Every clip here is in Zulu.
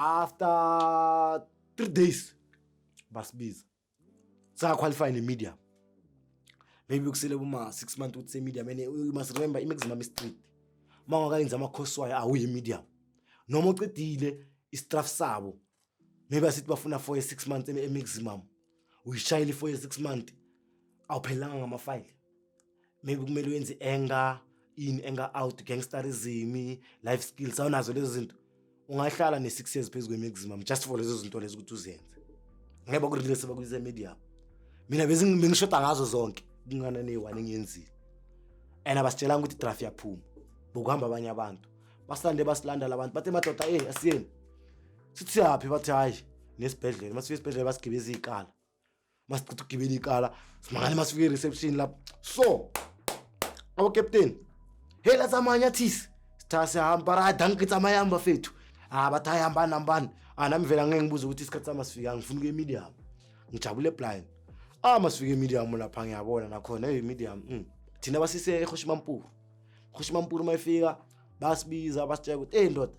After 3 days basibiza, sa-qualify ne-medium. Maybe kusele kuma 6 months ukuthi se-medium, and you must remember i-maximum strict. Uma ungakayenzi ama-course wayo, awuyi-medium noma ucedile i-straf sabo. Maybe asithi bafuna 4 years, 6 months e-maximum, uyishayile i-4 years, 6 months, awuphelelanga ngamafayili. Maybe kumele uyenze i-anger in, anger out, gangsterism, life skills, awunazo lezo zinto, ungahlala ne-6 years phezu kwe-maximum just for lezo zinto lezo ukuthi uzenze. Ngeke baku-release, bakuyise medium. Mina bengishoda ngazo zonke, kungana neyi-one engiyenzile, and abasitshelanga ukuthi i-draft yaphuma. Bokuhamba abanye abantu basilande, basilanda labantu, bathi, "Madoda, eh, asiyeni." Sithi, "Siyaphi?" Bathi, "Hayi, nesibhedlela." Masifika esibhedlela, basigibeza iy'kala. Masiceda ukugibela ikala, simangale masifika e-reception lapho, so abo-captain, "Hela, tsamaya thisi." Sitha, "Siyahamba." Bara, "Hayi, dankie, tsamayang bafethu." Ah, bathi, "Hayi, hambani, hambani." Ah, nami vele angeke ngibuze ukuthi isikhathi sami asifika, ngifuna ukuya e-medium, ngijabule blind. Ah, masifika e-medium lapha, ngiyabona nakhona, hey, medium. Thina basise eKgosi Mampuru. Kgosi Mampuru mayifika, basibiza, basitshela ukuthi, "Hey ndoda."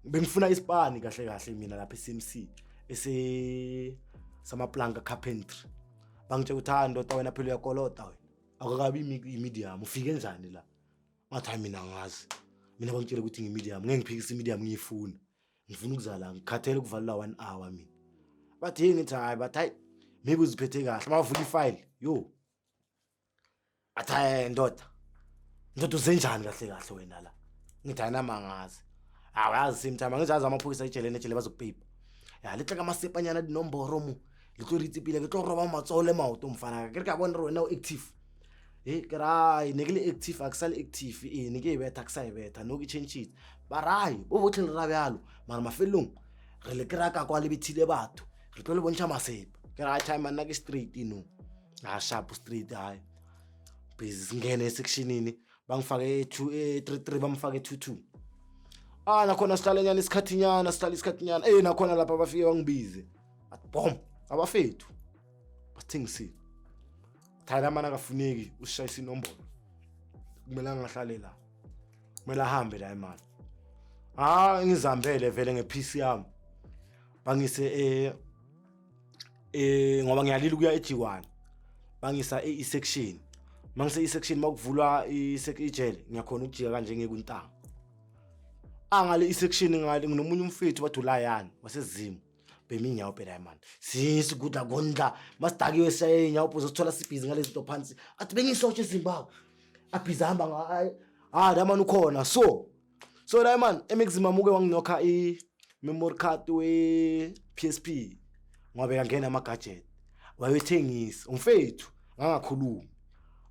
Bengifuna isipani kahle kahle mina lapha e-CMC ese samaplanka, carpentry. Bangitshela ukuthi, "Hayi ndoda, wena phela uyakolota, wena akakabi i-medium, ufike njani la?" Ngathi, "Hayi, mina angazi, mina bangitshela ukuthi ngi-medium, ngeke ngiphikise i-medium, ngiyifuna, ngifuna ukuzala, ngikhathele ukuvalela one hour mina." Bathi, "Hey." Ngithi, "Hayi." Bathi, "Hayi, maybe uziphethe kahle." Mawuvula ifile, yo, athi, "Hayi ndoda, ndoda, uzenjani kahle kahle wena la?" Ngithi, "Hayi, nami angazi." Awayazi, same time angizazi amaphoyisa ejele, nejele bazokupepa ya le tla ka masepanyana dinomboro mo le tlo re itsepile, ke tlo roba matsoho le maoto, mfana. Ke re, ka bona re wena o active e ke ra ne ke le active, a ke sa le active e ne ke e betha, ke sa e betha no, ke changile. Ba rai bo botlhe le ra bjalo, mara mafelong re le kry-a ka kwa le bethile batho, re tlo le bontšha masepa. Ke ra time nna ke straight no, a sharp straight. Hayi, busy singene esectionini, bangifake e-2, e-3 3, bamfake e-2 2. Ah, nakhona sihlale nyana isikhathinyana, sihlale isikhathinyana, eh, nakhona lapha bafike bangibize, athi bom, abafethu basithengisile thayela mana, akafuneki, usishayisa inombolo, kumele angahlale la, kumele ahambe la imali. Ah, ngizihambele vele nge-PC yami, bangise eh ngoba ngiyalila ukuya eG1, bangisa e-section. Mangise e-section, makuvulwa ijele, ngiyakhona ukujika kanje ngekuntanga angale i-section ngale. Nginomunye umfethu, bathi ulayani wasezimu, bhema inyawo phela mani, sisigudla gondla masidakiwe, siyaye inyawo, uzosithola sibhizi ngalezi zinto phansi. Athi bengisotshe eZimbabwe, abhizi hamba nga ah la man ukhona. So la man e-maximum uke wanginokha i-memory card we-PSP ngoba bekangena ama-gadget, wayethengisa umfethu. Ngangakhulumi,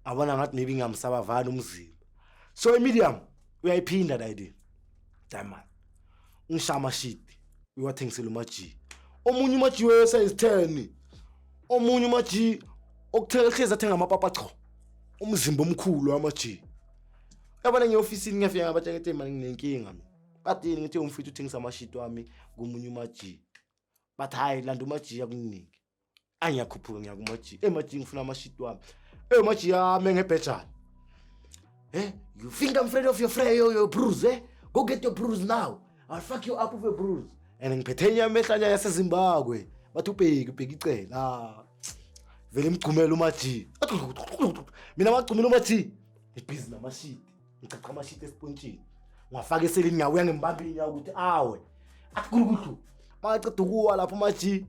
abona ngathi maybe ngingamsaba vana umzimba. So i-medium uyayiphinda la idea diamond, ungishaya amashidi, uyawathengisela umaji, omunye umaji we-size 10, omunye umaji okuthenga hlezi athenga amapapa cho, umzimba omkhulu wamaji. Yabona, ngiye-ofisini, ngiyafika, ngabatshela ngithi, "Mani, nginenkinga mina." Bathini? Ngithi, "Umfethu uthengisa amashidi wami komunye umaji." Bathi, "Hayi, landa umaji akuningi." Angiyakhuphuka, ngiya kumaji. "Ey maji, ngifuna amashidi wami." "Ey maji, ame ngebhejana. Eh, you think I'm afraid of your friend, your bruise, eh? Go get your bruise now. I'll fuck you up with your bruise." And ngiphethe inyama ehlanya yaseZimbabwe, bathi ubheki ubheki icela. Ah, vele imgcumela umaji. Mina magcumela umaji, ngibhizi namashidi, ngicaca amashidi esipontshini, ngwafaka eselini, ngiyabuya, ngimbambe inyawo ukuthi awe, athi kulukuhlu. Makaceda ukuwa lapho umaji,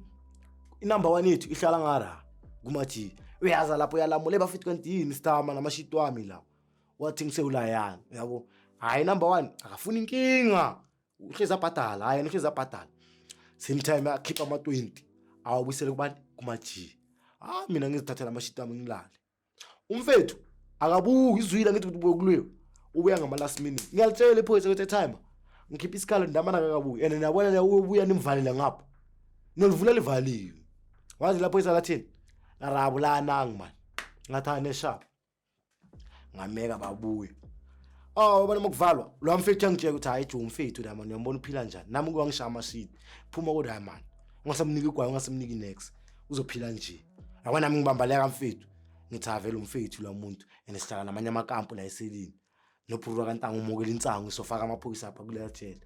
inumber one yethu ihlala ngara kumaji, uyaza lapho, uyalamula bafethu, kanti yini sithama namashidi wami la wathi ngisewulayana, uyabo. Hayi, number one akafuni inkinga, uhlezi abhadala. Hayi, yena uhlezi abhadala, same time akhipha ama-20 awabuyisele kubani, kuma-G. Ah, mina ngizithathela amashidi ami, ngilale. Umfethu akabuki izwile, ngithi ukuthi bokuliwe, ubuya ngama-last minute. Ngiyalitshela iphoyisa ukuthi timer ngikhipha isikhalo, ndamana akakabuyi, and niyabona uyobuya nimvalele ngapho, nolivula livaliwe. Wazi lapho lathini ngarabulanang man, ngathi anesharp, ngameka babuye. Oh, ubona makuvalwa lo mfethu uyangitshela ukuthi, "Hayi jo, umfethu la man, uyambona uphila njani?" Nami kuwangishaya amashidi, phuma kodwa. Hayi man, ungasamnika igwayi, ungasamnika inex, uzophila nje, yabona. Nami ngibambaleka mfethu, ngithi avele umfethu lo muntu, and sihlala namanye amakampu la eselini nobhurura kantanga, umukela insangu, sofaka amaphoyisa apha kuleya jele.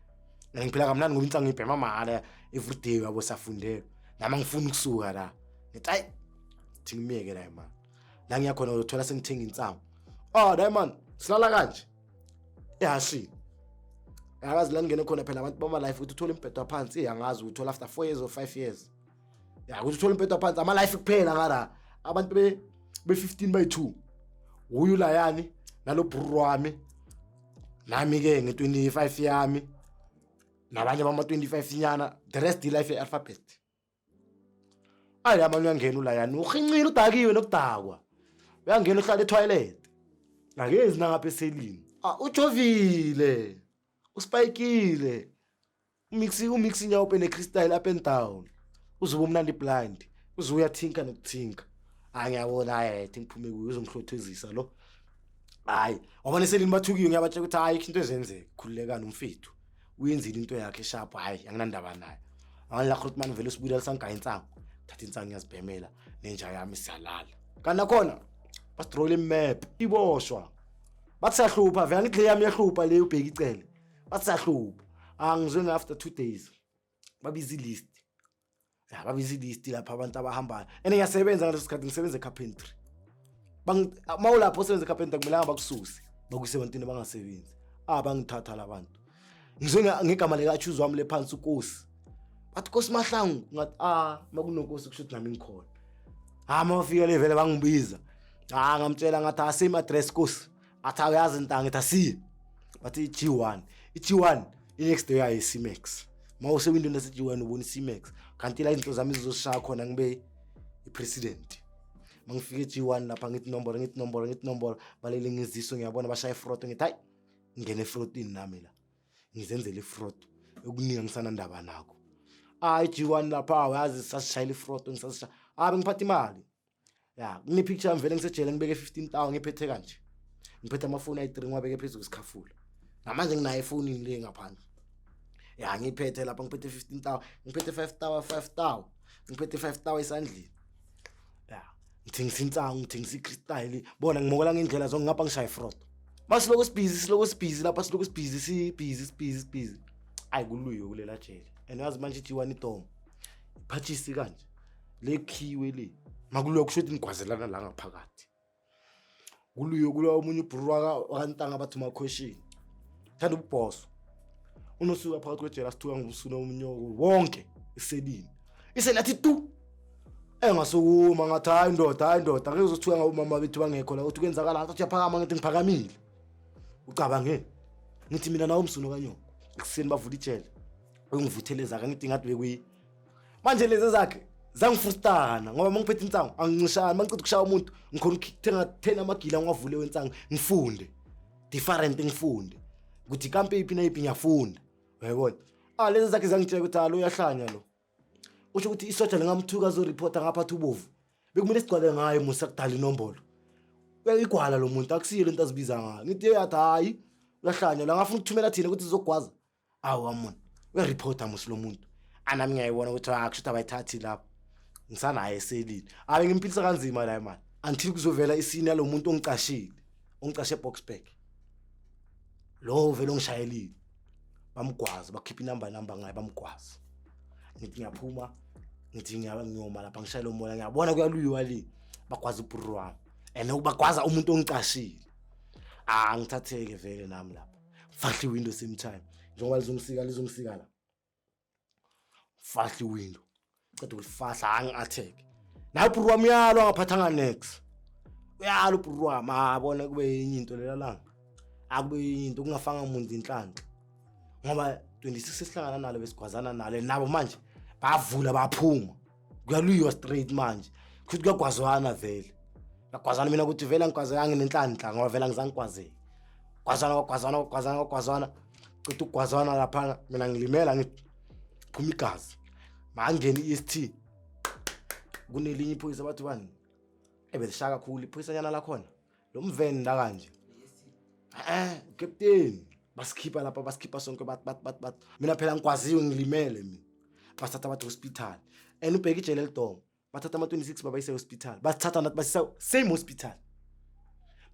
And ngiphila kamnandi ngoba insangu ngibhema mahhala every day, yabo, siyafundela. Nami angifuni ukusuka la. Ngithi hayi, thi ngimiyeke la man. La ngiyakhona uzothola sengithenga insangu. Oh, la man, silala kanje. Ehashini. Angazi la ngingene khona phela abantu bama life ukuthi uthole umbhedo phansi, eh angazi uthola after 4 years or 5 years. Ya ukuthi uthole umbhedo phansi ama life kuphela ngara. Abantu be 15 by 2. Uyu layani nalo bhuru wami. Nami ke nge 25 yami. Nabanye bama 25 nyana, the rest life ye alphabet. Ayi amanye uyangena ulayani, uhincile udakiwe nokudakwa. Uyangena uhlala etoilet. Akezi nangapha eselini. Ah ujovile. Uspikile. Umix inyawo ne crystal up and down. Uzoba umnandi blind. Uze uyathinka nokuthinka. Hayi ngiyabona, hayi thi ngiphume kuyo uzongihlothezisa lo. Hayi, wabona eselini bathukiwe, ngiyabatshela ukuthi hayi into ezenzeka, khululekani umfethu. Uyenzile into yakhe sharp, hayi anginandaba naye. Angila Grootman vele usibuyela sangaya insangu. Thatha insangu ngiyazibhemela nenja yami siyalala. Kanti nakhona basidrowele imap iboshwa. Bathi siyahlupha vele, angithi le yami iyahlupha le ubheka icele. Bathi siyahlupha. Angizwe after 2 days. Babiza ilist. Ya babiza ilist lapha abantu abahambayo. And ngiyasebenza ngaleso sikhathi, ngisebenza ecarpentry. Bang mawulapho usebenza ecarpentry kumelanga bakususe. Bakuse ebantwini abangasebenzi. Ah bangithatha labantu. Ngizwe ngegama lika choose wami lephansi uKosi. Bathi Kosi Mahlangu, ngathi ah makunonkosi kusho ukuthi nami ngikhona. Ah mawafika le vele bangibiza. Ah ngamtshela ngathi ah same address Kosi. Athi awuyazi ntanga, ngithi asiye. Bathi i-G1. I-G1 i-next day yayo i-C-Max. Mawusewindweni lase-G1 ubona i-C-Max. Kanti la izinto zami zizosishaya khona ngibe i-president. Mangifika e-G1 lapha ngithi nombolo, ngithi nombolo, ngithi nombolo, balele ngiziso ngiyabona bashaya ifroto, ngithi hayi ngene efrotini nami la. Ngizenzele ifroto okuningi angisanandaba nako. Ah i-G1 lapha uyazi sasishayela ifroto ngisasishaya. Ah bengiphatha imali. Ya, kune picture yami vele ngisejele ngibeke 15,000 ngiphethe kanje. Ngiphethe amafoni ayi3 ngiwabeke phezulu kwesikhafula. Namanje nginayo efonini le ngaphandle. Ya ngiphethe lapha ngiphethe 15,000, ngiphethe 5,000 5,000. Ngiphethe 5,000 esandleni. Ya, ngithengisa insangu, ngithengisa icrystal. Bona ngimokola ngendlela zonke ngapha ngishaya ifroto. Masiloko sibhizi, siloko sibhizi lapha, siloko sibhizi, sibhizi, sibhizi, sibhizi. Ayi kuluyo kulela jele. And yazi manje i-G1 idom. Iphathisi kanje. Lekhiwe le. Makuliwa kusho ukuthi nigwazelana la ngaphakathi. Kuliwe kuliwa omunye ubhuru wakantanga bathi makhweshini. Thanda ububhoso. Unosuka phakathi kwejele asithuka ngobusuna umnyoko wonke eselini. Iseli athi tu. Engasukuma ngathi hayi ndoda, hayi ndoda, ngeke uzothuka ngabomama bethu bangekho la uthi kwenzakala athi uyaphakama, ngithi ngiphakamile. Ucabange ngithi mina nawe umsuno kanyoko. Ekuseni bavula ijele. Uyongivutheleza ka ngithi ngathi bekuyi manje lezi zakhe zangifrustana ngoba mangiphethe insangu angincishani, mangiceda ukushaya umuntu ngikhona ukuthenga 10 amagila ngiwavule wensangu ngifunde different, ngifunde ukuthi kampe iphi nayiphi, ngiyafunda uyayibona. Ah lezi zakhe zangitshela ukuthi alo uyahlanya lo, usho ukuthi isoja lingamthuka azoreporta ngapha athi ubovu bekumele sigcwale ngayo musa kudala inombolo, uyayigwala lo muntu, akusiyo lento azibiza ngayo. Ngithi yathi hayi uyahlanya la, ngafuna ukuthumela thina ukuthi sizogwaza. Awu amona uyareporta musi lo muntu, anami ngiyayibona ukuthi ah kusho ukuthi abayithathi lapho ngisanaye eselini. Abe ngimphilisa kanzima la mani until kuzovela isini yalo muntu ongicashile, ongicashe eBoksburg, lo vele ongishayelile. Bamgwaza bakhipha inamba namba ngaye bamgwaza. Ngithi ngiyaphuma, ngithi ngiyoma lapha ngishayela umoya, ngiyabona kuyaluyiwa le, bagwaza ubhuru wami and bagwaza umuntu ongicashile. Ah ngithatheke vele nami lapha, fahle iwindow same time njengoba lizongisika, lizongisika la, fahle iwindow, ceda ukulifahla angi-attack naye ubhuru wami uyalo angaphathanga nex, uyalo ubhuru wami. Abona kube yenye into lela langa, akube yenye into kungafanga muntu inhlanhla ngoba 26 esihlangana nalo besigwazana nalo nabo manje bavula baphuma, kuyaluyiwa straight manje kusho kuyagwazwana vele, kuyagwazwana. Mina ukuthi vele angigwazekanga nenhlanhla ngoba vele angizangikwazeki, gwazwana kwagwazwana kwagwazwana kwagwazwana, ceda ukugwazwana laphana mina ngilimela ngithi phuma igazi, mangena i-EST kunelinye iphoyisa bathi bani ebelishaya kakhulu iphoyisanyana lakhona lo mvenda kanje captain, basikhipha lapha, basikhipha sonke, bathi bathi bathi bathi mina phela ngikwaziwe ngilimele mina, basithatha bathi hospital and ubheka ijele elidongo, bathatha ama-26 babayise hospital, basithatha nathi basisa same hospital.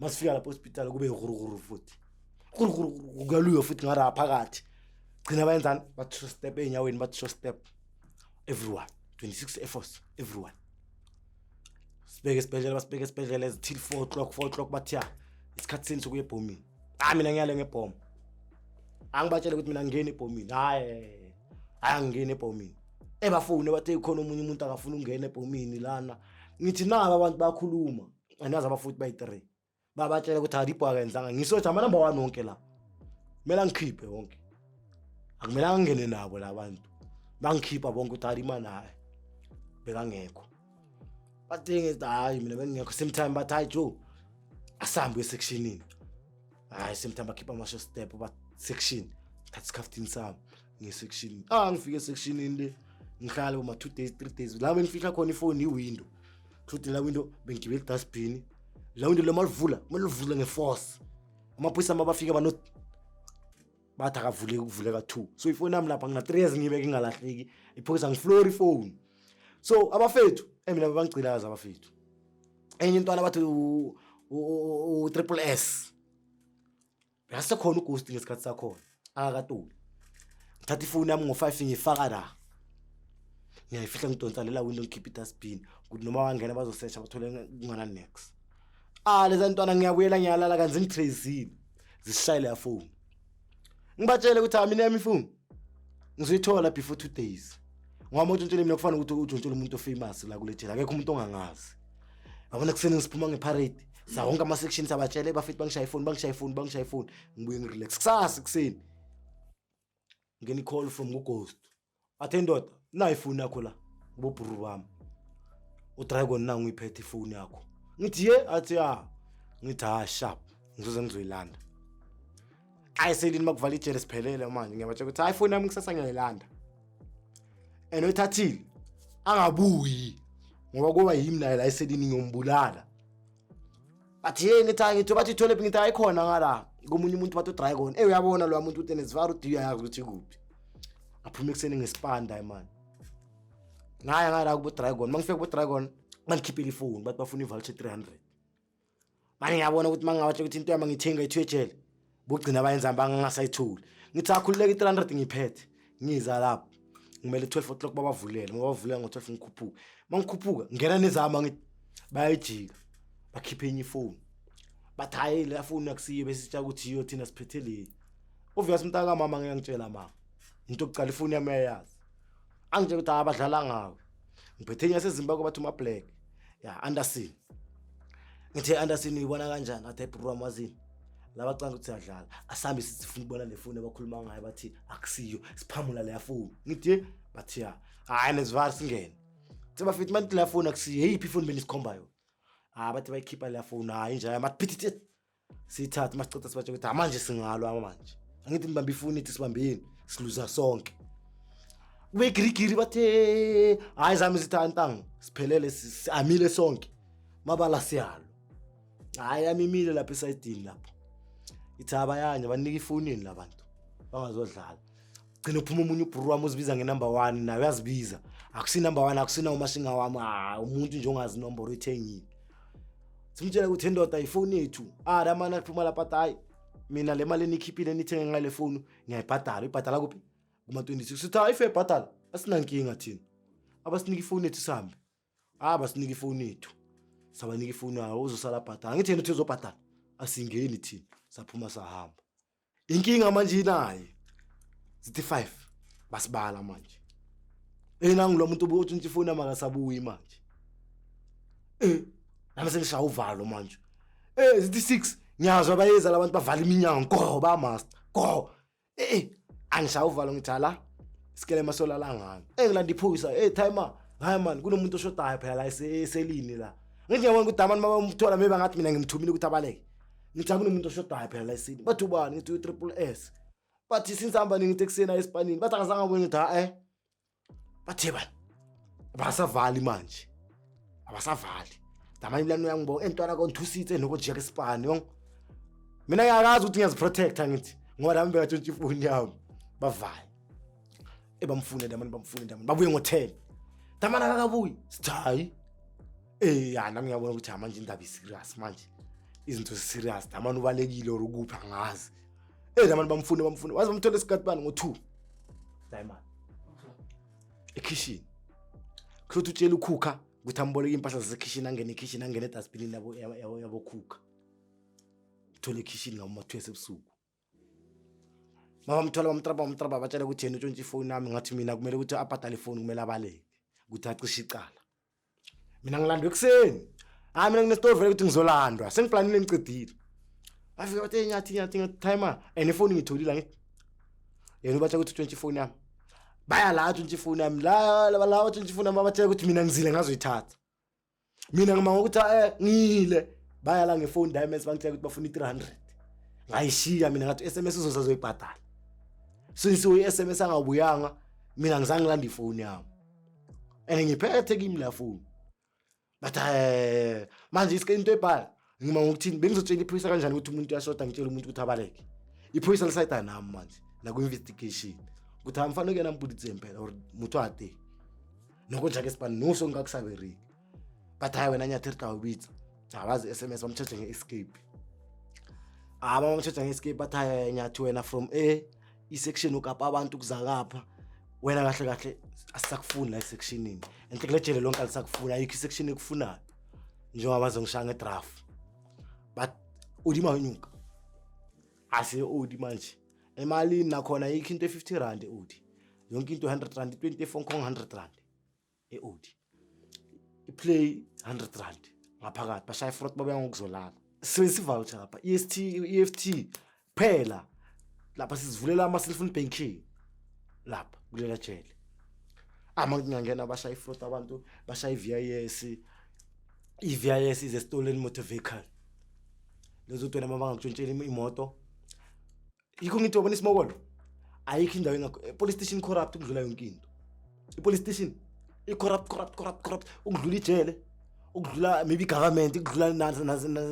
Masifika lapho hospital kube huruguru futhi, huruguru kuyaluyiwa futhi ngara phakathi. Gcina bayenzani? Bathi sho step ey'nyaweni, bathi sho step everyone, 26 Air Force everyone. Sibeke esibhedlela, basibeke esibhedlela till 4 o'clock. 4 o'clock bathi ya, isikhathi seni sokuya ebhomini. Ah, mina ngiyale ngebhomu, angibatshele ukuthi mina ngingeni ebhomini. Hayi hayi, angingeni ebhomini. Ebafune bathe khona omunye umuntu akafuna ukungena ebhomini lana. Ngithi naba abantu bayakhuluma, andazi abafuthi bayi-3, babatshela ukuthi alibho akenzanga. Ngisothi ama-number one wonke la kumele angikhiphe wonke, akumelanga ngingene nabo la bantu. Bangikhipha bonke ukuthi alimani, hayi bekangekho. Bathi ngithi hayi, mina bengingekho. Same time bathi hayi Joe, asambe esectionini. Hayi, same time bakhipha ama-short step, ba section, thatha isikhaftini sami nge-sectionini. Ah, ngifike esectionini le, ngihlale boma 2 days, 3 days. La bengifihla khona ifoni i-window, futhi la window bengigibela idustbin. La window le malivula, malivula ngeforce, amaphoyisa mabafika bano bathi akavuleki, ukuvuleka two. So ifoni yami lapha ngina 3 years ngiyibeke ingalahleki. Iphoyisa ngiflora ifoni. So abafethu, mina bangigcilaza abafethu. Enye intwana bathi u-Triple S, yasekhona ughost ngesikhathi sakhona akakatoli. Ngithatha ifoni yami ngo-5, ngiyifaka la, ngiyayifihla, ngidonsa lela window, ngikhipha idustbin ukuthi noma bangena bazosesha bathole kungana next. Ah, leza ntwana, ngiyabuyela ngiyalala kanti zingitracile, zisishayele ya phone. Ngibatshele ukuthi ah, mina yami ifoni ngizoyithola before 2 days, ngoba uma utshontshele mina kufana ukuthi utshontshele umuntu ofamous la kule jele, akekho umuntu ongangazi. Yabona, kuseni ngisiphuma ngeparade sawonke ama-section, sabatshele bafethu bangishaya ifoni, bangishaya ifoni, bangishaya ifoni. Ngibuye ngirelax. Kusasa kuseni ngena i-call from ku-ghost, athe ndoda, nayi ifoni yakho la kubobhuru bami udragon, nangu uyiphethe ifoni yakho. Ngithi ye, athi ya. Ngithi ha, sharp, ngizoze ngizoyilanda. Ayi, selini makuvala ijele siphelele manje. Ngiyabatshela ukuthi hayi, ifoni yami kusasa ngiyayilanda and oyithathile angabuyi, ngoba kuba yimi naye la eselini, ngiyombulala. Bathi hey, ngithi hayi, ngithi bathi ithole phi? Ngithi hayi, khona ngala komunye umuntu bathi udragon. Eh, uyabona lo muntu uthi nezivara udiya, yazi ukuthi kuphi. Ngaphuma ekuseni ngesipanda man, ngaya ngala kubo dragon. Mangifika kubo dragon, bangikhiphela ifoni, bathi bafuna i-voucher 300. Manje ngiyabona ukuthi mangingabatshela ukuthi into yami ngithenga ithu ejele, bugcina bayenza bangingasayitholi. Ngithi akhululeka, i-300 ngiphethe, ngiza lapho ngimele 12 o'clock babavulele. Mabavulela ngo-12 ngikhuphuka. Mangikhuphuka ngena nezama, ngithi bayayijika, bakhiphe enye ifoni, bathi hayi, leya foni akusiyo besitsha ukuthi yiyo, thina siphethe le. Obvious umntaka mama ngiyangitshela mama into yokucala ifoni yami uyayazi, angitshela ukuthi abadlala ngawe, ngiphethe enye yaseZimbabwe bathi uma-black ya Anderson. Ngithe Anderson uyibona kanjani? Athi bro, amazini laba canga ukuthi siyadlala, asambe sithi sifuna ukubona le foni abakhuluma ngayo, bathi akusiyo, siphamula leya foni. Ngithi bathi ya, hayi nezivari singene. Thi bafethu, manje leya foni akusiyo, yeyiphi ifoni benisikhomba yona? Ah, bathi bayikhipha leya foni, hayi njaya mathi phithi siyithathe. Masiceda sibatshe ukuthi manje singalwa manje, angithi nibambe ifoni ithi sibambeni, siluza sonke. Kube igirigiri, bathe hayi, zami zithi antanga siphelele, amile sonke mabala siyalo. Hayi, amimile lapha esayidini lapho, ithi abayanye banika ifonini labantu bangazodlala. Gcina uphuma omunye ubhuru wami uzibiza ngenumber one, naye uyazibiza, akusi number one, akusina umashinga wami. Ah, umuntu nje ongazi inomboro ethengile. Simtshela ukuthi indoda ifoni yethu. Ah, lamana kuphuma lapha athi hayi, mina le mali enikhiphile nithenge ngale foni ngiyayibhadala. Ibhadala kuphi? Kuma-26. Sithi hayi, ife bhadala, asinankinga thina, abasinika ifoni yethu sihambe. Ah, basinika ifoni yethu, sabanika ifoni yawo, uzosala bhadala. Angithi yena uthi uzobhadala, asingeni thina, saphuma sahamba. Inkinga manje inaye zithi 5 basibala manje. Nangu lo muntu ubuthi ifoni yami akasabuyi manje. Nami sengishaya uvalo manje. Zithi 6 ngiyazwa bayeza labantu, bavala iminyango go, ba master go. Angishaya uvalo, ngithi ala sikele masolala ngami. Ngilanda iphoyisa, timer, hayi man, kunomuntu oshodayo phela la eselini la. Ngithi ngiyabona ukuthi damani mabamthola maybe ngathi mina ngimthumile ukuthi abaleke. Ngithi akunomuntu oshodayo phela la eselini. Bathi ubani? Ngithi u-Triple S. Bathi sinsihamba nini? Ngithi ekuseni esipanini. Bathi akazange abone. Ngithi ha eh. Bathe bani? Abasavali manje. Abasavali. Damani lana uyangibonga entwana konthusitse nokojika isipani yong. Mina ngiyakazi ukuthi ngiyaziprotecta, ngithi ngoba nami bekatshontsha ifoni yami. Bavale. Ebamfune damani, bamfune damani. Babuye ngo-10. Damani akakabuyi. Sithi hayi. Ya, nami ngiyabona ukuthi manje indaba iserious manje. Izinto serious. Damani ubalekile or ukuphi angazi. Damani bamfune, bamfune. Waze bamthola esikhathi bani? Ngo-2. Diamond ekhishini. Kusho utshela ukhukha ukuthi amboleke impahla zasekhishini, angene ekhishini, angene edustbinini yabo yabo khukha. Uthole ekhishini ngabo ma-2 esebusuku. Mama mthola, bamtrapa, bamtrapa, batshela ukuthi yena utshontshe ifoni yami. Ngathi mina kumele ukuthi abhadale ifoni, kumele abaleke ukuthi acishe icala. Mina ngilandwa ekuseni. Hayi, mina nginestori vele ukuthi ngizolandwa, sengiplanile, ngicedile. Bafika bathi, "Nyathi, Nyathi." Ngathi, "Timer and ifoni ngiyitholile." Angithi yena ubatshela ukuthi utshontshe ifoni yami. Baya la, tshontshe ifoni yami la, la la, tshontshe ifoni yami. Babatshela ukuthi mina ngizile ngazoyithatha. Mina ngima ngokuthi ngiyile. Baya la ngefoni diamonds, bangitshela ukuthi bafuna i-300. Ngayishiya mina, ngathi SMS uzosazoyibhadala. Since i-SMS angabuyanga, mina ngizange ngilanda ifoni yami and ngiphethe kimi la phone. But manje iske into ebhala ngima ngokuthini? Bengizotshela iphoyisa kanjani ukuthi umuntu uyashoda? Ngitshela umuntu ukuthi abaleke, iphoyisa lisayida nami manje naku-investigation ukuthi amfana kuyena mpuditse impela or motho a teng noko njake sibani noso ngingakusabereki. But hayi wena Nyathi, re tla o bitsa abazi SMS, bamtshetshe nge-escape. Ah, bamtshetshe nge-escape, bathi, "Hayi Nyathi, wena from e i-section ukapa abantu kuzakapha wena, kahle kahle asisakufuni la esectionini enhle kule jele lonke, alisakufuni, ayikho isection ekufunayo." Njengoba bazongishaya ngedraft, but udima wenyuka ase odi manje emalini nakhona ayikho into e-50 rand odi, yonke into 100 rand, 20 phone call 100 rand e-odi, iplay 100 rand ngaphakathi. Bashaya ifront, babuya ngokuzolala. Sisebenzisa i-voucher lapha, EST, EFT phela lapha, sizivulela ama-cellphone banking lapha kulela jele. Ama ngingangena, bashaya ifront abantu, bashaya i-VIS. I-VIS is a stolen motor vehicle. Lezo ukuthi wena uma bangakutshontshela imoto, yikho ngithi wabona isimokolo, ayikho indawo engakho police station corrupt ukudlula yonke into. I-police station i-corrupt, corrupt, corrupt, corrupt ukudlula ijele, ukudlula maybe government, ukudlula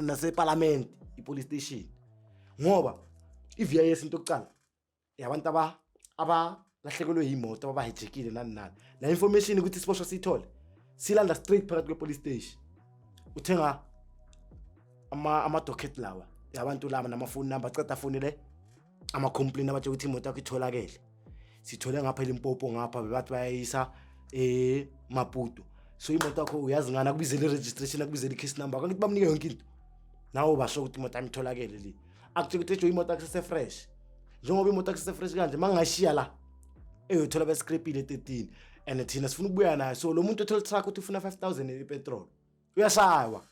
naseparlament i-police station, ngoba i-VIS into yokucala yabantu abalahlekelwe yimoto, ababahijekile, nani nani. La information ukuthi isiboshwa siyithole, silanda straight phakathi kwe-police station. Uthenga ama-docket lawa yabantu laba nama-phone number, ceda afonele ama-complain, abatshe ukuthi imoto yakho itholakele, sithole ngapha eLimpopo ngapha, bebathi bayayisa eMaputo. So imoto yakho uyazi ngani? Akubizele i-registration, akubizele i-case number, kanti bamnike yonke into. Nawe basho ukuthi imoto yami itholakele le, akutshela ukuthi ejo imoto yakho sese-fresh. Njengoba imoto yakho sese-fresh kanje, uma ngingayishiya la eyothola bescrapile 13 and thina sifuna ukubuya nayo. So lo muntu othola truck uthi ufuna 5000 ipetrol, uyashaywa,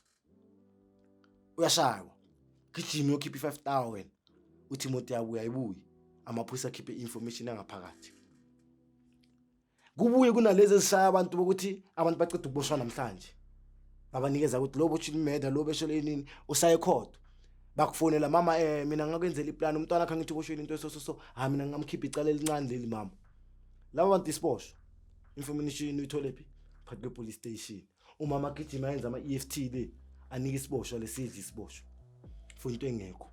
uyashaywa. Gijima uyokhipha i-5000 wena, uthi imoto yabuya, ayibuyi. Amaphoyisa akhiphe i-information yangaphakathi. Kubuye kunalezi ezishaya abantu bokuthi abantu baceda ukuboshwa namhlanje, babanikeza ukuthi lo boshile imurder, lo beshole nini, usaye court. Bakufonela, "Mama, mina ngakwenzela iplan, umntwana akhe ngithi uboshwe into so so so." "Hayi, mina ngingamkhipha icala elincane leli, mama." Laba bantu isiboshwa, information uyithole phi? Phakathi kwe-police station. Umama agijima ayenza ama-EFT le, anike isiboshwa lesidla isiboshwa for into engekho.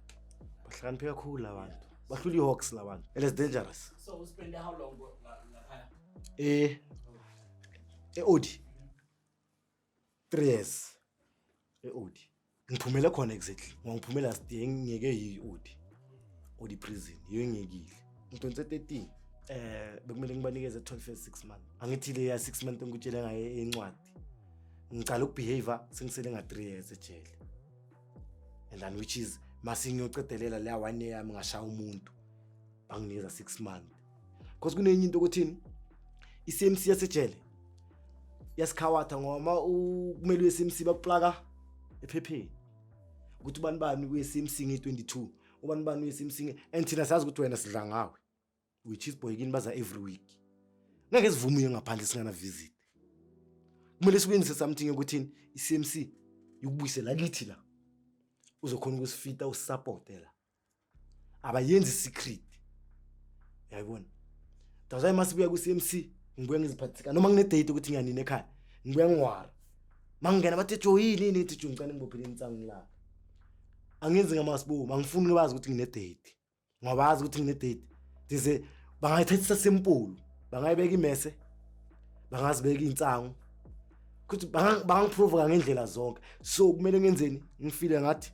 Bahlakaniphe kakhulu labantu, bahlula i-hawks labantu. It is dangerous. So uspende how long laphaya? E-Odi 3 years. E-Odi ngiphumele khona exactly ngoba ngiphumela last year, ngiyeke yi-Odi, Odi prison yiyo engiyekile. Ngidonse 13, bekumele ngibanikeze 12 years 6 months. Angithi le ya 6 months engikutshele ngayo encwadi, ngicala ukubehave sengisele nga 3 years ejele, and then which is mase ngiyocedelela leya 1 year yami, ngashaya umuntu, banginikeza 6 months, because kunenye into ukuthini, i-CMC yasejele yasikhawatha, ngoba ma kumele uye CMC bakuplaka ephepheni ukuthi ubani bani kuye CMC nge-22, ubani bani uye CMC and thina sazi ukuthi wena sidla ngawe, uyi-cheese boy kini, baza every week. Ngeke sivume uye ngaphandle singana visit. Kumele sikwenzise something yokuthini, i-CMC ikubuyisela kithi la uzokhona ukusifita, usupporte la. Abayenzi secret, uyayibona? That's why masibuya ku-CMC ngibuya ngiziphathisa noma ngine-date ukuthi ngiyanini ekhaya, ngibuya ngiwara. Mangingena bathi, "Jo, yini yini?" Ithi, "Jo, ngicane ngibophele insangu ngilala." Angenzi ngamasibomu, angifuni bazi ukuthi ngine-date, ngoba bazi ukuthi ngine-date dize bangayithathisa simple, bangayibeka imese, bangazibeka iy'nsangu kuthi bangangiprovoka ngendlela zonke. So kumele ngenzeni? Ngifile ngathi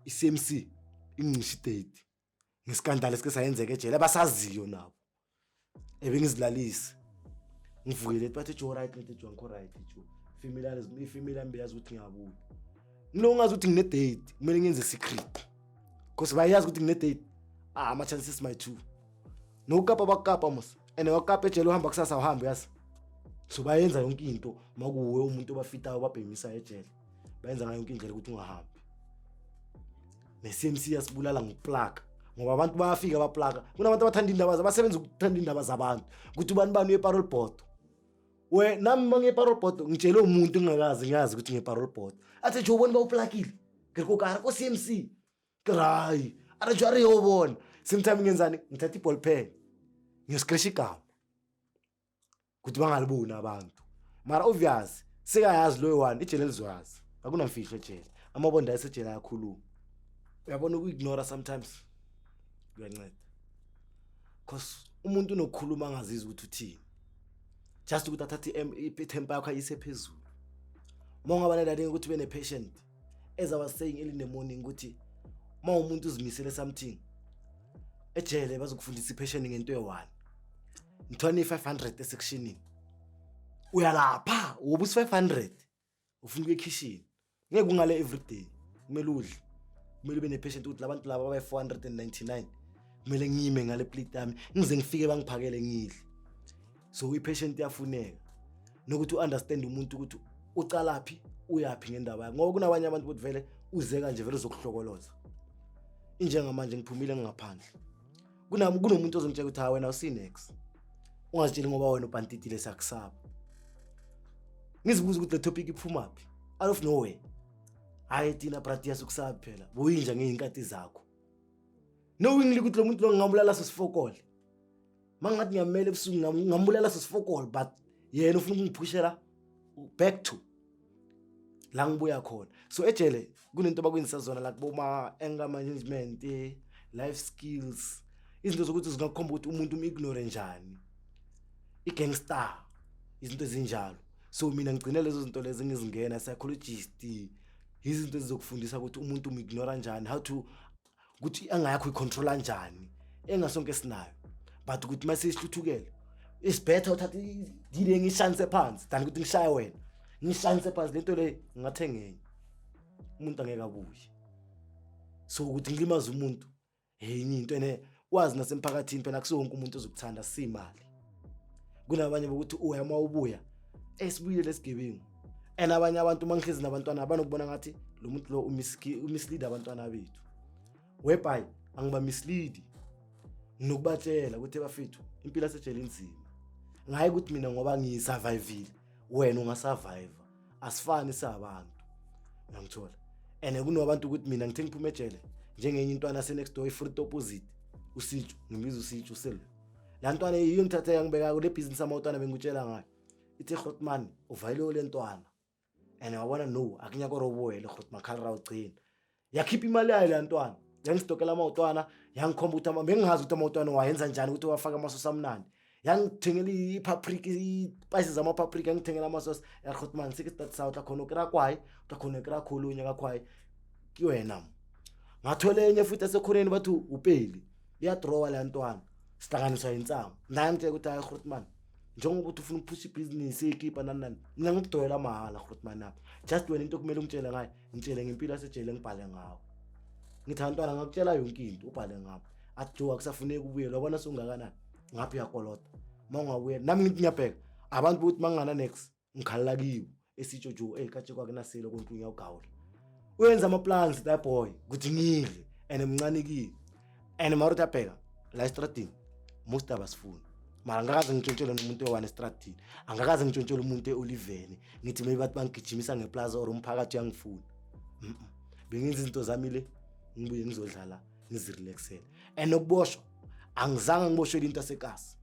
i-CMC ingisho idate ngesikandala esike sayenzeka ejele, abasaziyo nabo. Ebengizilalisa. Ngivukile bathi, "Jo, right?" Ngithi, "Jo, angikho right, Jo." Family yami, ifamily yami beyazi ukuthi ngiyabuya. Ngilo ngazi ukuthi ngine date, kumele ngenze secret. Because bayazi ukuthi ngine date. Ah, ama chances my two. Nokukapa bakukapa mos. And wakapa ejele uhamba kusasa uhambe, yazi. So bayenza yonke into makuwe umuntu obafitayo babhemisa ejele. Bayenza ngayo yonke indlela ukuthi ungahambi. Ne-CMC yasibulala ngokuplaka, ngoba abantu bayafika baplaka. Kunabantu abathanda indaba, abasebenza ukuthanda indaba zabantu, ukuthi ubani bani uye parole board. We nami uma parole board ngitshele umuntu ngingakazi ngiyazi ukuthi ngiye-parole board, athi, "Jo, ubona bawuplakile." Ngiri kokara ko-CMC, ke hayi, are jo, are yobona. Same time ngenzani? Ngithatha i-ball pen, ngiyoscratch igama ukuthi bangaliboni abantu. Mara obvious sekayazi loyo one, ijele lizoyazi, akunamfihlo ejele, amabonda asejele ayakhuluma. Uyabona, uku-ignora sometimes kuyanceda, cause umuntu unokukhuluma angazizwa ukuthi uthini, just ukuthi athathe itemper yakho ayise phezulu. Uma ungaba nalelinye ukuthi ube ne-patient, as I was saying early in the morning, ukuthi uma umuntu uzimisele something ejele, bazokufundisa i-passion ngento eyi-one. Ngithiwa ni-500 esectionini, uyalapha wobe usi-500, ufuna ukuya ekhishini, ngeke ungale everyday, kumele udle, kumele ube ne-patient ukuthi labantu laba abayi-499 kumele ngime ngale plate yami ngize ngifike bangiphakele ngidle. So i-patient iyafuneka, nokuthi u-understand umuntu ukuthi ucalaphi, uyaphi ngendaba yakhe, ngoba kunabanye abantu ukuthi vele uze kanje, vele uzokuhlokoloza. Injengamanje ngiphumile ngingaphandle, kunomuntu ozongitshela ukuthi, "Hayi wena, awusinex, ungazitsheli ngoba wena ubhantitile, siyakusaba." Ngizibuza ukuthi le topic iphumaphi out of nowhere. Hayi thina bratiya sukusabi phela, buyinja ngey'nkathi zakho, knowingly ukuthi lo muntu lo ngingambulala sesifokole. Mangathi ngiyamela ebusuku, ngingambulala sesifokole, but yena ufuna ukungiphushela back to la ngibuya khona. So ejele kunento abakwenzisa zona, like boma anger management, life skills, izinto zokuthi zingakukhomba ukuthi umuntu um-ignore njani, i-gangster, izinto ezinjalo. So mina ngigcine lezo zinto lezo ngizingena psychologist, izinto ezizokufundisa ukuthi umuntu um-ignora njani, how to ukuthi angayakho icontrola njani, engasonke sinayo, but ukuthi mase isihluthukele, is better uthathe dile ngishanise phansi than ukuthi ngishaye wena, ngishanise phansi lento le, ngingathenga enye, umuntu angeke abuye. So ukuthi ngilimaze umuntu enye into, ene wazi nasemphakathini phela akusiwo wonke umuntu ozokuthanda simali. Kunabanye bokuthi uya uma ubuya esibuyile lesigebengu, and abanye abantu uma ngihlezi nabantwana banokubona ngathi lo muntu lo umislead abantwana bethu, whereby angiba mislead. Nginokubatshela ukuthi, bafethu, impilo yasejele inzima, ngayi ukuthi mina ngoba ngiyisurvivile wena ungasurvive, asifani sabantu, uyangithola? And kunabantu ukuthi mina ngithe ngiphume ejele, njengenye intwana yase-next door, i-fruit opposite, usitsho, ngimbiza usitsho uselo, laa ntwana yiyo ngithathe yangibeka kule bhizinisi amawutwana bengikutshela ngayo, ithi, "Grootman, uvayile le ntwana." And wabona, no akunyaka ore ubuwele Grootman, khala ra ugcina yakhipha imali yayo leya ntwana, yangistokela amawutwana, yangikhomba ukuthi bengingazi ukuthi amawutwana wayenza njani, ukuthi wafaka amasosi amnandi, yangithengela ipaprika, ispices zamapaprika, yangithengela amasosi ya, "Grootman, se ke start sa o tla khona o kry-a kwae, o tla khona o kry-a kholonya ka kwae ke wena mo." Ngathola enye futhi asekhoneni, bathi upeli iyadrowa leya ntwana, sihlanganiswa insango naye, ngitshela ukuthi, "Hayi Grootman, njengoba uthi ufuna ukuphusha ibhizinisi ekipa nani nani, mina ngikudoyela mahhala Grootman nami, just wena into okumele ungitshele ngayo, ngitshele ngempilo yasejele, ngibhale ngawo." Ngithi, "Antwana, ngakutshela yonke into, ubhale ngabo." Athi, "Jo, akusafuneki ubuyele, wabona sungakanani ngapha, uyakolota uma ungabuyela." Nami ngithi ngiyabheka abantu ukuthi uma ngingana nex ngikhalela kiwo esitsho, "Jo, ey katshe kwakunaselo konke, ngiyawugawula." Uyenza ama-plans that boy ukuthi ngidle, and mncane kimi, and mara uthi abheka la estradini most abasifuni, mara angakaze ngitshontshele nomuntu oyi-one estradini, angakaze ngitshontshele umuntu e-oliveni, ngithi maybe bathi bangigijimisa ngeplaza or umphakathi uyangifuna. Bengenza izinto zami le, ngibuye ngizodlala, ngizirelaxele. And nokuboshwa angizange ngiboshwele into yasekasi,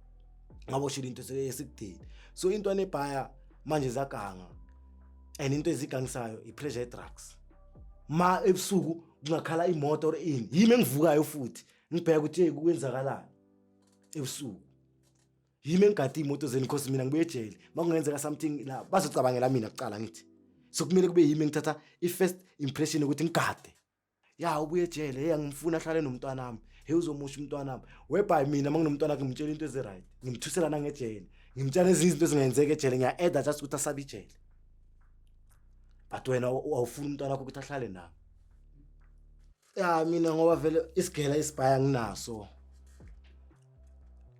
ngaboshwela into esekudeni. So intwana ebhaya manje zaganga, and into ezigangisayo i-pressure ye-drugs. Ma ebusuku kungakhala imoto or ini, yimi engivukayo futhi ngibheka ukuthi hey, kwenzakalani ebusuku, yimi engigade iy'moto zenu, cause mina ngibuye ejele, uma kungenzeka something la bazocabangela mina kucala. Ngithi so kumele kube yimi engithatha i-first impression ukuthi ngigade ya ubuye ejele, hey, angimfuni ahlale nomntwana wami. Hey, uzomusha umntwana wami, whereby mina uma nginomntwana wakhe ngimtshela into ezi-right, ngimthusela nangejele, ngimtshela ezinye izinto ezingenzeka ejele, ngiya-eda just ukuthi asabe ijele. But wena awufuni umntwana wakho ukuthi ahlale nami. Ya, mina ngoba vele isigela isibhaya nginaso.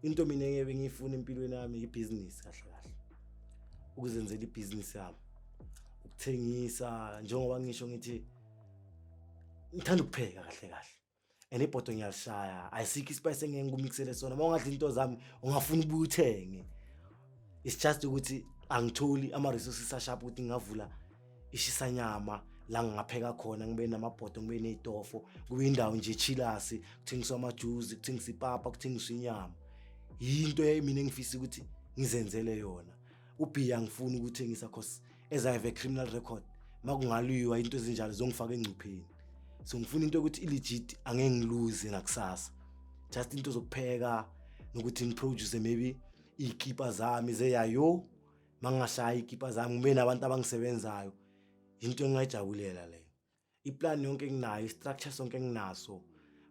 Into mina engeke ngiyifuna empilweni yami ibhizinisi kahle kahle, ukuzenzela ibhizinisi yami, ukuthengisa. Njengoba ngisho ngithi ngithanda ukupheka kahle kahle and ibhodo ngiyalishaya. Ayisikho ispice engeke ngikumixele sona. Uma ungadla into zami ungafuna ubuye uthenge. It's just ukuthi angitholi ama-resources asharp ukuthi ngingavula ishisanyama la ngingapheka khona, ngibe namabhodo, ngibe ney'tofo, kube indawo nje chillasi, kuthengiswa amajuzi, kuthengiswa ipapa, kuthengiswa inyama. Yinto mina engifisa ukuthi ngizenzele yona. Ubhiya angifuni ukuthengisa 'cause as I have a criminal record, makungaliwa into ezinjalo zongifaka engcupheni. So ngifuna into yokuthi i-legit, angeke ngiluze nakusasa. Just into zokupheka nokuthi ngiproduce maybe iy'kipa zami zeyayo. Mangingashaya iy'kipa zami, ngibe nabantu abangisebenzayo, into engingayijabulela leyo. Iplani yonke enginayo, i-structure sonke enginaso,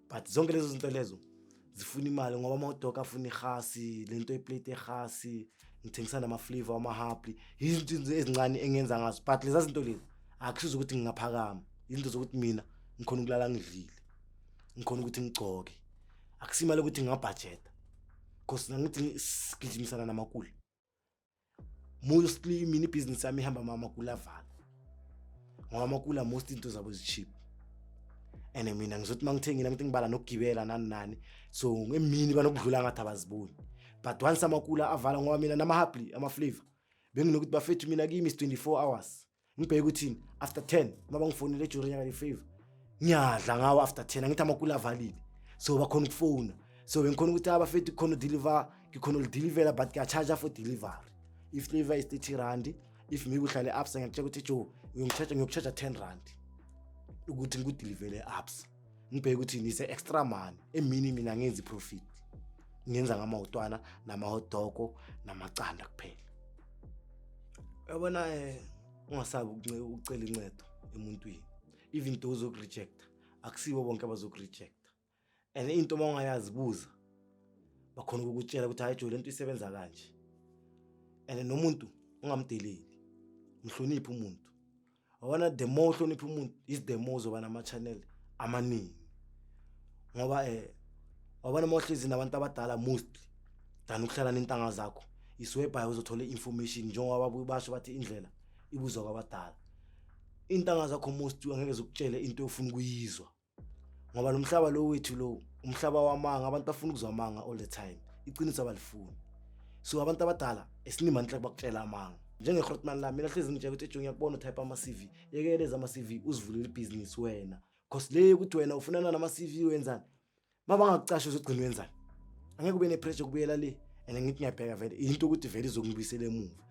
but zonke lezo zinto lezo zifuna imali ngoba ama-hotdog afuna ihasi, lento yeplate ehasi, ngithengisa nama-flavor wamahapli. Izinto ezincane engenza ngazo, but leza zinto lezi akusizo ukuthi ngingaphakama. Izinto zokuthi mina ngikhona ukulala ngidlile, ngikhona ukuthi ngigcoke, akusimali ukuthi ngingabhajeta 'cause nangithi sigijimisana namakula. Mostly mina ibhizinisi yami ihamba amakula avala ngoba amakula most into zabo zi-cheap and mina ngizothi uma ngithengile ngithi ngibala nokugibela nani nani, so emini banokudlula ngathi abaziboni. But once amakula avala, ngoba mina namahapli ama-flavor benginokuthi bafethu mina kimi is 24 hours. Ngibheke ukuthini after 10 uma bangifonele during nyaka le-favor ngiyadla ngawo after 10. Angithi amakula avalile, so bakhona ukufona. So bengikhona ukuthi abafethu khona deliver, ngikhona ulidelivera, but ngiyacharge for delivery. If flavor is R30, if maybe uhlale Absa, ngiyakutshela ukuthi jo uyongicharge, ngiyokucharge R10 ukuthi ngikudelivele Absa. Ngibheke ukuthi nise extra money. Emini mina ngenza iprofit, ngenza ngamawutwana nama-hot dog namacanda kuphela. Uyabona, ungasabi ukucela incedo emuntwini, even though uzokurejecta. Akusibo bonke abazokurejecta and into uma ungayazi buza, bakhona ukukutshela ukuthi hayi jo, lento isebenza kanje. And nomuntu ungamdeleli, mhloniphe umuntu. Wabona, the more uhlonipha umuntu is the more uzoba nama-channel amaningi ngoba wabona uma uhlezi nabantu abadala mostly than ukuhlala nentanga zakho is whereby uzothola i-information. Njengoba babuye basho bathi indlela ibuzwa kwabadala. Intanga zakho most angeke zikutshele into ofuna ukuyizwa ngoba lo mhlaba lo wethu lo umhlaba wamanga. Abantu bafuna ukuzwa amanga all the time, iqiniso abalifuni. So abantu abadala esinimandla bakutshela amanga. Njenge-grootman lami mina hlezi ngitshela ukuthi ejo ngiyakubona utype ama-CV, yekeleza ama-CV, uzivulele ibhizinisi wena, 'cause le ukuthi wena ufunana nama-CV wenzani? Uma bangakucasha uzogcina wenzani? Angeke ube ne-pressure kubuyela le. And ngithi ngiyabheka vele into ukuthi vele izongibuyisela emuva,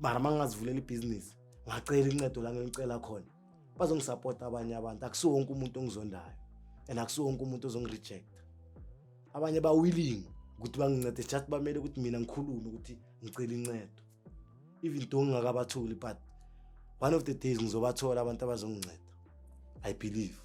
mara uma ngingazivulela ibhizinisi, ngacela incedo la ngicela khona, bazongisapota abanye abantu. Akusiwo wonke umuntu ongizondayo and akusiwo wonke umuntu ozongirejecta. Abanye ba-willing ukuthi bangincede, just bamele ukuthi mina ngikhulume ukuthi ngicela incedo, even though ngingakabatholi, but one of the days ngizobathola abantu abazonginceda, I believe.